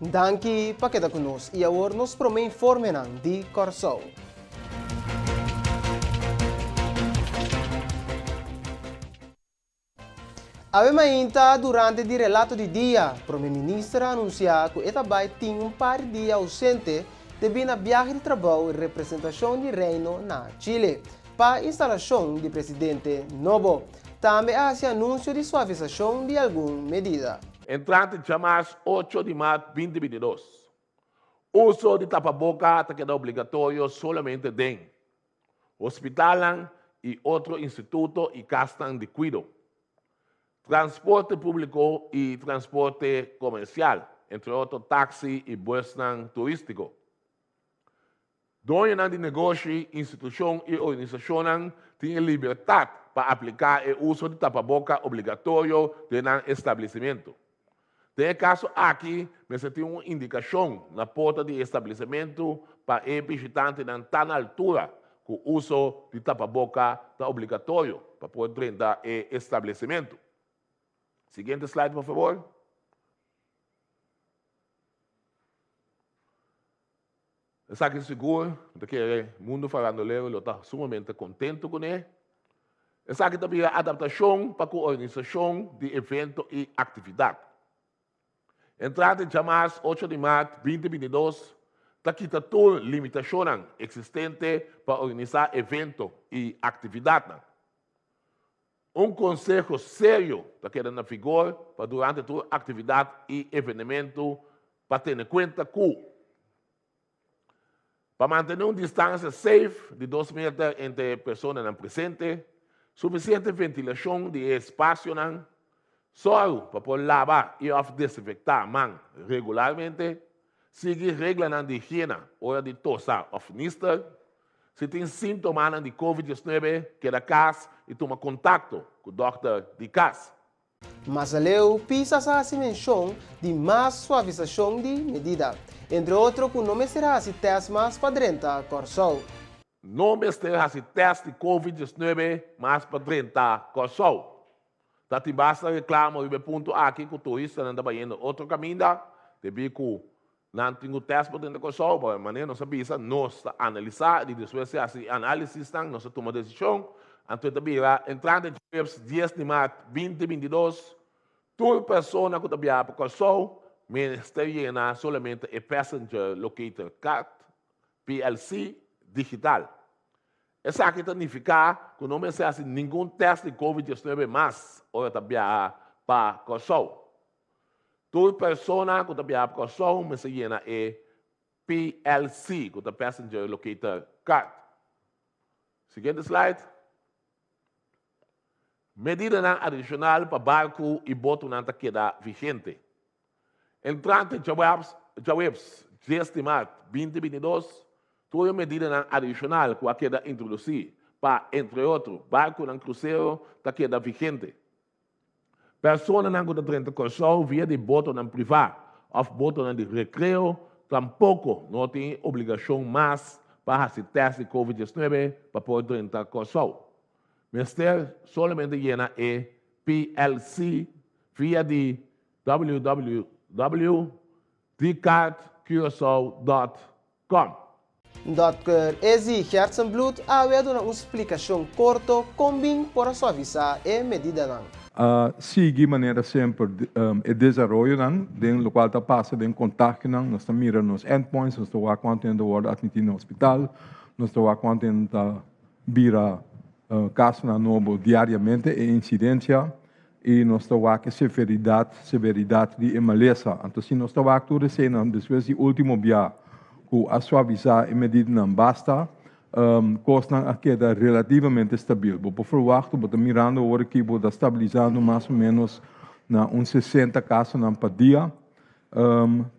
Danki pa keda ku nos i awor nos promé informenan di Kòrsou. Awe mainta durante di relato di dia, Prome Minister a anunsiá ku e ta bai tin un par di dia ousente debí na biahe di trabou representashon di Reino na Chile pa instalashon di presidente nobo. Tambe a hasi anunsio di suavisashon di algun medida. Entrante djamas ocho di mart binti bintidos, uso di tapaboka ta keda obligatorio solamente den hospitalnan i otro instituto i kasnan di kuido, transporte públiko i transporte komersial, entre otro taksi i bùsnan turístiko. Doñonan di negoshi, institushon i organisashonnan tin e libertat pa apliká e uso di tapaboka obligatorio den nan establesimentu. Den e kaso aki mester tin un indikashon na porta di e establesimentu pa e bishitantenan ta na altura ku uso di tapaboka ta obligatorio pa por drenta e establesimentu. Siguiente slide por fabor. Esaki sigur, mi ta kere mundu farandolero lo ta sumamente kontentu kuné. Esaki ta bira adaptashon pa ku organisashon di evento i aktividat. Entrante djamars ocho di mart binti bintidos ta kita tur limitashonnan eksistente pa organisá evento i aktividatnan. Un konseho serio ta keda na vigor pa durante tur aktividat i evenementu pa tene kuenta ku, Pa mantené un distansia safe di dos meter entre e personanan presente, sufisiente ventilashon di e espasionan, sòru pa por laba i òf desinfektá man regularmente, sigui reglanan di higiena ora di tosa òf nister, Si tin síntomanan di Covid diesnuebe, keda kas i tuma kontakto ku dòkter di kas. Mas aleu, Pisas a hasi menshon di mas suavisashon di medida, entre otro ku no mester hasi tèst mas pa drenta Kòrsou. No mester hasi tèst di Covid diesnuebe mas pa drenta Kòrsou. Ta tin basta reklamo riba e punto aki ku turistanan ta bayendo otro kaminda debí ku Nan tin ku tèst pa drenta Kòrsou, pa manera nos a bisa, nos ta analisá i despues di hasi e análisisnan nos ta tuma desishon. Anto e ta bira entrante djuebs dies di mart binti bintidos, tur persona ku ta biaha pa Kòrsou mester yena solamente e Passenger Locator Card, PLC, digital. Esaki ta nifiká ku no mester hasi ningun tèst di covid diesnuebe mas ora ta biaha pa Kòrsou. Tur persona ku ta biaha pa Kòrsou mester yena e PLC, ku ta Passenger Locator Card. Siguiente slide. Medidanan adishonal pa barku i botonan ta keda vigente. Entrante djaweps, djaweps dies di mart binti bintidos, tur e medidanan adishonal ku a keda introdusí pa, entre otro, barkunan krusero ta keda vigente. Personanan ku ta drenta Kòrsou via di botonan privá òf botonan di rekreo tampoko no tin e obligashon mas pa hasi tèst di covid diesnuebe pa por drenta Kòrsou. Mester solamente yena e PLC via di www dcardcuraçao dot com. Dòkter Ezzy Gertsenbloed awe a duna un splikashon korto kon bin por a suavisá e medidanan. A sigui manera semper e desaroyonan den lokual ta pasa den kontagionan. Nos ta mira nos endpoints, nos ta wak kuantu hende ta wòrdu atmití na hospital, nos ta wak kuantu hende ta bira kasonan nobo diariamente, e insidensia. I nos ta wak e severidat, severidat di e malesa. Anto si nos ta wak tur eseinan despues di ultimo bia ku a suavisá e medidanan basta, kosnan a keda relativamente stabil. Bo por ferwagt, bo ta mirando awor aki bo ta stabilisando mas o menos na un sesenta kasonan pa dia.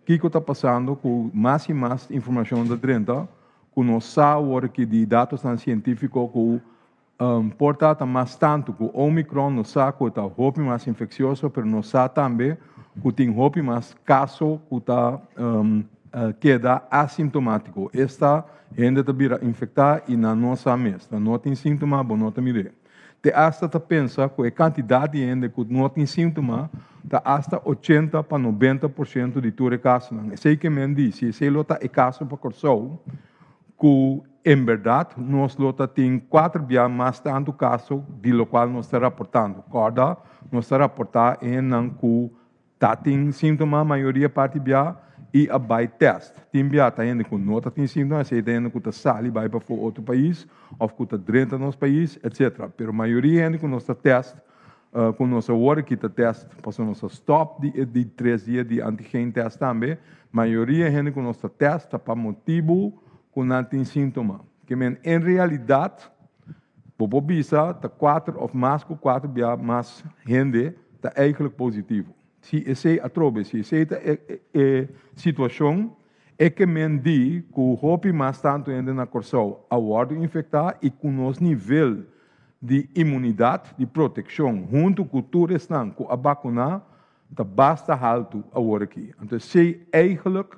Kiko ta pasando ku mas i mas informashon ta drenta ku nos sa awor aki di datosnan sientífiko ku Por ta ta mas tantu ku Omicron, nos sa ku e ta hopi mas infeksioso, pero nos sa tambe ku tin hopi mas kaso ku ta keda asimptomátiko. Esta, hende ta bira infektá i nan no sa mes. Nan no tin síntoma, bo no ta mir'é. Te asta ta pensa ku e kantidat di hende ku no tin síntoma ta asta 80 pa 90% di tur e kasonan. Esei ke men di, si esei lo ta e kaso pa Kòrsou, ku en bèrdat nos lo ta tin kuater bia mas tantu kaso di lokual nos ta raportando. Kòrda, nos ta raportá e hendenan ku Ta tin síntoma mayoria parti bia i a bai tèst. Tin bia ta hende ku no ta tin síntoma, esei ta hende ku ta sali bai pafó otro pais òf ku ta drenta nos pais, etcetera. Pero mayoria hende ku nos ta tèst, ku nos awor aki ta tèst pasobra nos a stòp di e di tres dia di antigen tèst tambe, mayoria hende ku nos ta tèst ta pa motibu ku nan tin síntoma. Ke men en realidat Bo por bisa ta kuater òf mas ku kuater bia mas hende ta eigentlik positivo. Si esei atrobe, si esei ta e e situashon, e ke men di ku hopi mas tantu hende na Kòrsou a wòrdu infektá i ku nos nivel di imunidat, di protekshon, huntu ku tur esnan ku a bakuná, ta basta haltu awor aki. Anto esei eigentlik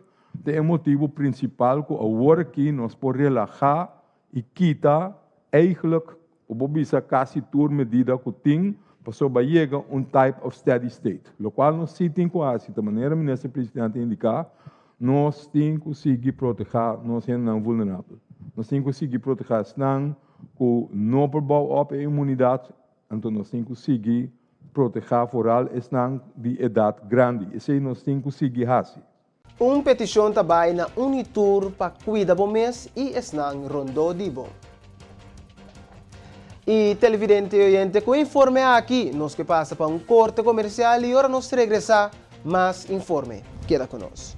ta e motibu prinsipal ku awor aki nos por relahá I kita eigenlijk, ku bo bisa kasi tur medida ku tin, pasobra a yega un type of steady state. Lokual nos si tin ku hasi ta manera Minister Presidente a indiká, nos tin ku sigui protehá nos hendenan vulnerabel. Nos tin ku sigui protehá esnan ku no por bou op e imunidat, anto nos tin ku sigui protehá foral esnan di edat grandi. Esei nos tin ku sigui hasi. Un petishon ta bai na un i tur pa kuida bo mes i esnan rondó di bo. I televidente i oyente, ku e informe aki nos ke pasa pa un korte komersial i ora nos regresá mas informe. Keda ku nos.